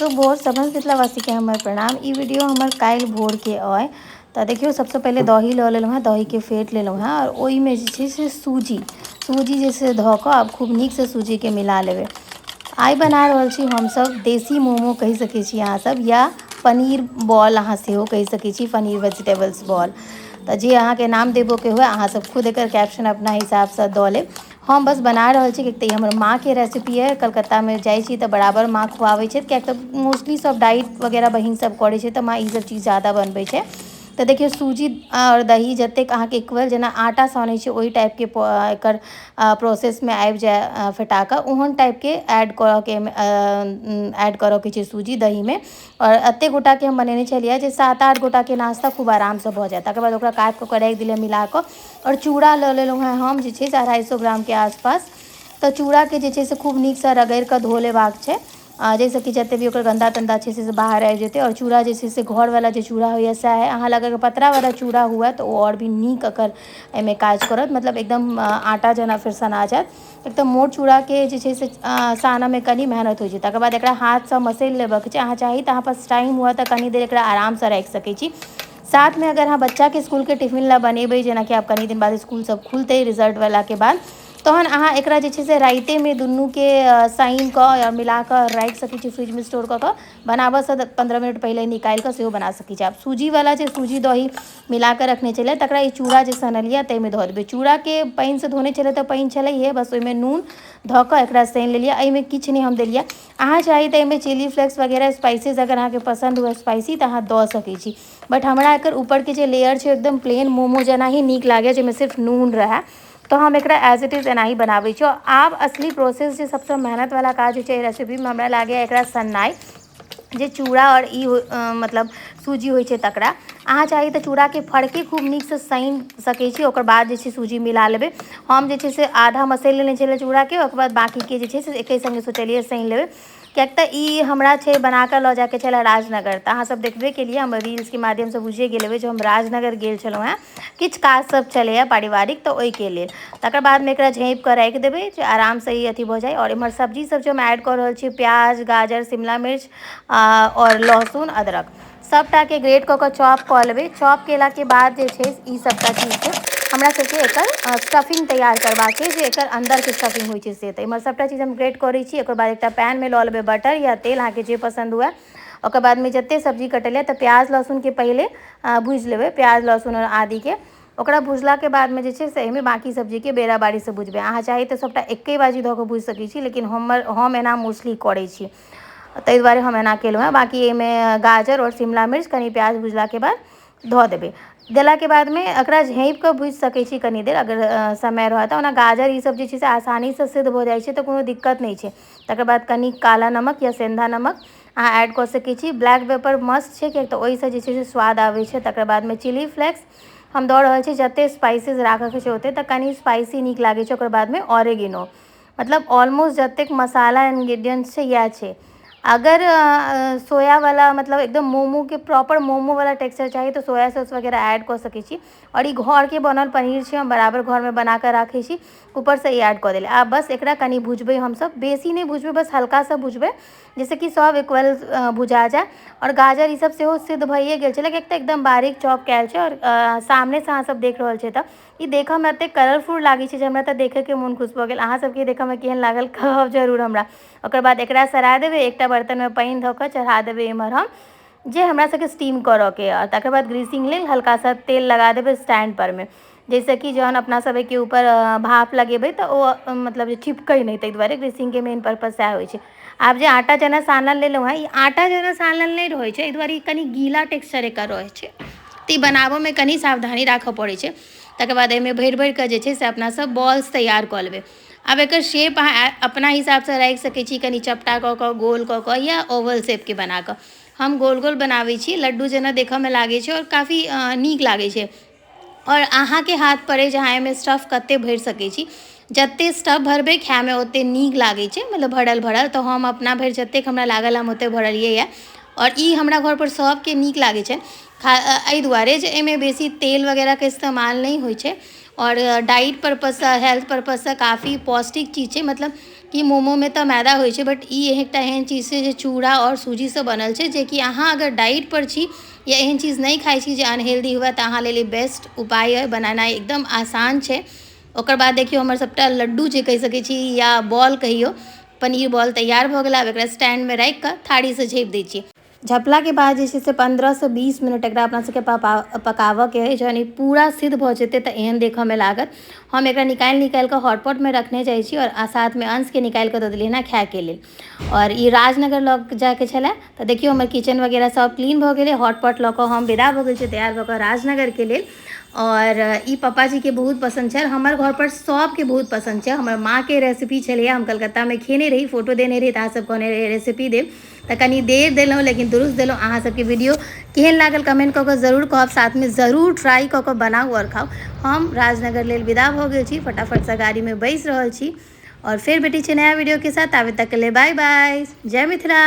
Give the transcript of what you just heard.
शुभ भोर समस्त मिथिलावासीके हमर प्रणाम। ई वीडियो हमर काल्हि भोरके अइ। तऽ देखियौ, सबसँ पहिले दही लऽ लेलहुँ हेँ, दहीके फेँट लेलहुँ हेँ आओर ओहिमे जे छै से सूजी सूजी जे छै धऽ कऽ आब खूब नीकसँ सूजीके मिला लेबै। आइ बना रहल छी हमसभ देसी मोमो कहि सकै छी अहाँसभ, या पनीर बॉल अहाँ सेहो कहि सकै छी, पनीर वेजिटेबल्स बॉल। तऽ जे अहाँके नाम देबोके हुए, अहाँसभ खुद एकर कैप्शन अपना हिसाबसँ दऽ लेब। हम बस बना रहल छी, किएक तऽ ई हमर माँके रेसिपी अइ। कलकत्तामे जाइ छी तऽ बराबर माँ खुआबै छथि, किएक तऽ मोस्टली सभ डाइट वगैरह बहिन सभ करै छै, तऽ माँ ईसभ चीज ज्यादा बनबै छै। तऽ देखियौ, सूजी आओर दही जतेक अहाँके इक्वल, जेना आटा सनै छै ओहि टाइपके एकर प्रोसेसमे आबि जाय फेटा कऽ, ओहन टाइपके ऐड करऽके ऐड करऽके छै सूजी दहीमे। आओर एतेक गोटाके हम बनेने छलियै जे 7-8 गोटाके नाश्ता खूब आरामसँ भऽ जायत। तकर बाद ओकरा काटि कऽ राखि देलियै मिला कऽ। आओर चूड़ा लऽ लेलहुँ हेँ हम जे छै से 250 ग्रामके आसपास। तऽ चूड़ाके जे छै से खूब नीकसँ रगड़ि कऽ धो लेबाक छै, जाहिसँ कि जतेक भी ओकर गन्दा तन्दा छै से बाहर आबि जेतै। आओर चूड़ा जे छै से घरवला जे चूड़ा होइए सएह। अहाँ लग अगर पतरावला चूड़ा हुए तऽ ओ आओर भी नीक एकर एहिमे काज करत, मतलब एकदम आटा जेना फेर सना जायत। एक तऽ मोट चूड़ाके जे छै से सानऽमे कनि मेहनत होइ छै। तकर बाद एकरा हाथसँ मसलि लेबऽके छै। अहाँ चाही तऽ अहाँ पास टाइम हुए तऽ कनि देर एकरा आरामसँ राखि सकै छी। साथमे अगर अहाँ बच्चाके इसकुलके टिफिन लए बनेबै, जेनाकि आब कनि दिन बाद इसकुल सब खुलतै रिजल्टवलाके बाद, तहन अहाँ एकरा जे छै से रातिमे दुनूके सानि कऽ या मिला कऽ राखि सकै छी फ्रिजमे स्टोर कऽ कऽ, बनाबऽसँ 15 मिनट पहिले निकालि कऽ सेहो बना सकै छी। आब सूजीवला जे सूजी दही मिला कऽ रखने छलियै, तकरा ई चूड़ा जे सनलियै ताहिमे धऽ देबै। चूड़ाके पानिसँ धोने छलियै तऽ पानि छलैहे, बस ओहिमे नून धऽ कऽ एकरा सानि लेलियै। एहिमे किछु नहि हम देलियै। अहाँ चाही तऽ एहिमे चिली फ्लेक्स वगैरह स्पाइसेस, अगर अहाँके पसन्द हुए स्पाइसी, तऽ अहाँ दऽ सकै छी। बट हमरा एकर ऊपरके जे लेयर छै एकदम प्लेन मोमो जेना ही नीक लागैए, जाहिमे सिर्फ नून रहै। तऽ हम एकरा एज it is एनाही बनाबै छी। आब असली प्रोसेस, जे सबसँ मेहनतवला काज होइ छै एहि रेसिपीमे, हमरा लागैए एकरा सननाइ, जे चूड़ा आओर ई मतलब सूजी होइ छै तकरा। अहाँ चाही तऽ चूड़ाके फड़के खूब नीकसँ सानि सकै छी, ओकर बाद जे छै सूजी मिला लेबै। हम जे छै से आधा मसलि लेने छलियै चूड़ाके, ओकर बाद बाँकीके जे छै से एके सङ्गे सोचलियै सानि लेबै, किएक तऽ ई हमरा छै बनाकऽ लऽ जाइके छलै राजनगर। तऽ अहाँ सब देखबे केलियै, हमर रील्सके माध्यमसँ बुझिए गेल हेबै जे हम राजनगर गेल छलहुँ हेँ, किछु काज सब छलैए पारिवारिक, तऽ ओहिके लेल। तकर बादमे एकरा झाँपि कऽ राखि देबै जे आरामसँ ई अथी भऽ जाय। आओर एम्हर सब्जी सब जे हम ऐड कऽ रहल छी, प्याज, गाजर, शिमला मिर्च आओर लहसुन, अदरक, सबटाके ग्रेट कऽ कऽ चॉप कऽ लेबै। चॉप केलाके बाद जे छै ई सबटा चीजके हमरा सबके एकर स्टफिंग तैयार करबाक छै, जे एकर अन्दरके स्टफिंग होइ छै से। तऽ एम्हर सबटा चीज हम ग्रेट करै छी। ओकर बाद एकटा पैनमे लऽ लेबै बटर या तेल, अहाँके जे पसन्द हुए। ओकर बादमे जते सब्जी कटल यऽ, तऽ प्याज लहसुनके पहिले भूजि लेबै, प्याज लहसुन आओर आदीके। ओकरा भुजलाके बादमे जे छै से एहिमे बाँकी सब्जीके बेरा बारीसँ भुजबै। अहाँ चाही तऽ सबटा एके बाजी धऽ कऽ भुजि सकै छी, लेकिन हम एना मोस्टली करै छी, ताहि दुआरे हम एना केलहुँ हेँ। बाँकी एहिमे गाजर आओर शिमला मिर्च कनि प्याज भुजलाके बाद धऽ देबै। देलाके बादमे एकरा झाँपि कऽ भुजि सकै छी कनि देर, अगर समय रहत। ओना गाजर ई सब जे छै से आसानीसँ सिद्ध भऽ जाइ छै, तऽ कोनो दिक्कत नहि छै। तकर बाद कनि काला नमक या सेन्धा नमक अहाँ ऐड कऽ सकै छी। ब्लैक पेपर मस्ट छै, किएक तऽ ओहिसँ जे छै से स्वाद आबै छै। तकर बादमे चिली फ्लेक्स हम दऽ रहल छी, जतेक स्पाइसेस राखऽके छै ओतेक, तऽ कनि स्पाइसी नीक लागै छै। ओकर बादमे ऑरेगिनो। मतलब ऑलमोस्ट जतेक मसाला इन्ग्रीडियंट्स छै इएह छै। अगर सोयावला, मतलब एकदम मोमोके प्रॉपर मोमोवला टेक्सचर चाही, तऽ सोया सॉस वगैरह ऐड कऽ सकै छी। आओर ई घरके बनल पनीर छै, हम बराबर घरमे बना कऽ राखै छी, ऊपरसँ ई ऐड कऽ देलियै। आब बस एकरा कनि भुजबै हमसब, बेसी नहि भुजबै, बस हल्का सा भुजबै, जाहिसँ कि सब इक्वल भुजा जाय। आओर गाजर ई सब सेहो सिद्ध भइए गेल छलै, किएक तऽ एकदम बारीक चॉप कयल छै। आओर सामनेसँ अहाँ सब देख रहल छियै तऽ ई देखऽमे एतेक कलरफुल लागै छै जे हमरा तऽ देखैके मोन खुश भऽ गेल। अहाँ सबके देखऽमे केहन लागल, कहब जरूर हमरा। ओकर बाद एकरा सरा देबै, एकटा बर्तनमे पानि धऽ कऽ चढ़ा देबै एम्हर हम, जे हमरा सबके स्टीम करऽके यऽ। तकर बाद ग्रीसिंग लेल हल्का सा तेल लगा देबै स्टैंड परमे, जाहिसँ कि जहन अपना सब एहिके ऊपर भाप लगेबै तऽ ओ मतलब जे चिपकै नहि। ताहि दुआरे ग्रीसिंगके मेन पर्पस सएह होइ छै। आब जे आटा चना सानल लेलहुँ हेँ, ई आटा जेना सानल नहि रहै छै, एहि दुआरे ई कनि गीला टेक्सचर एकर रहै छै, तऽ ई बनाबऽमे कनि सावधानी राखऽ पड़ै छै। तकर बाद एहिमे भरि भरि कऽ जे छै से अपना सब बॉल्स तैयार कऽ लेबै। आब एकर शेप अहाँ अपना हिसाबसँ राखि सकै छी, कनि चपटा कऽ कऽ, गोल कऽ कऽ या ओवल शेपके बना कऽ। हम गोल गोल बनाबै छी, लड्डू जेना देखऽमे लागै छै आओर काफी नीक लागै छै। आओर अहाँके हाथ पर अइ जे अहाँ एहिमे स्टफ कतेक भरि सकै छी। जतेक स्टफ भरबै, खायमे ओतेक नीक लागै छै, मतलब भरल भरल। तऽ हम अपना भरि जतेक हमरा लागल, हम ओतेक भरलियै यऽ। आओर ई हमरा घरपर सभके नीक लागै छै खा, एहि दुआरे जे एहिमे बेसी तेल वगैरहके इस्तेमाल नहि होइ छै आओर डाइट पर्पससँ, हेल्थ पर्पससँ काफी पौष्टिक चीज छै। मतलब कि मोमोमे तऽ मैदा होइ छै, बट ई एकटा एहन चीज छै जे चूड़ा आओर सूजीसँ बनल छै, जेकि अहाँ अगर डाइट पर छी या एहन चीज नहि खाइ छी जे अनहेल्दी हुए, तऽ अहाँ लेल ई बेस्ट उपाय अइ। बनेनाइ एकदम आसान छै। ओकर बाद देखियौ हमर सबटा लड्डू जे कहि सकै छी या बॉल कहियौ, पनीर बॉल तैयार भऽ गेल। आब एकरा स्टैंडमे राखि कऽ थारीसँ झाँपि दै छी। झपलाके बाद जे छै से 15 से 20 मिनट एकरा अपना सबके पकाबऽके अछि। जहन ई पूरा सिद्ध भऽ जेतै तऽ एहन देखऽमे लागत। हम एकरा निकालि निकालि कऽ हॉटपॉटमे रखने जाइ छी आओर साथमे अंशके निकालि कऽ दऽ देलियै हँ खायके लेल। आओर ई राजनगर लऽ जायके छलै, तऽ देखियौ हमर किचन वगैरह सब क्लीन भऽ गेलै। हॉटपॉट लऽ कऽ हम विदा भऽ गेल छी तैयार भऽ कऽ राजनगरके लेल। आओर ई पप्पाजीके बहुत पसन्द छल, हमर घरपर सबके बहुत पसन्द छै। हमर माँके रेसिपी छलैए, हम कलकत्तामे खेने रही, फोटो देने रही, तऽ अहाँ सब कहने रही रेसिपी देब, तऽ कनी देर देलहुँ लेकिन दुरुस्त देलहुँ। अहाँ सबके वीडियो केहन लागल कमेंट कऽ कऽ जरूर कहब, साथमे जरूर ट्राई कऽ कऽ बनाउ आओर खाउ। हम राजनगर लेल विदा भऽ गेल छी, फटाफटसँ गाड़ीमे बैसि रहल छी आओर फेर भेटै छै नया वीडियोके साथ। आबे तक के लिए बाय बाय, जय मिथिला।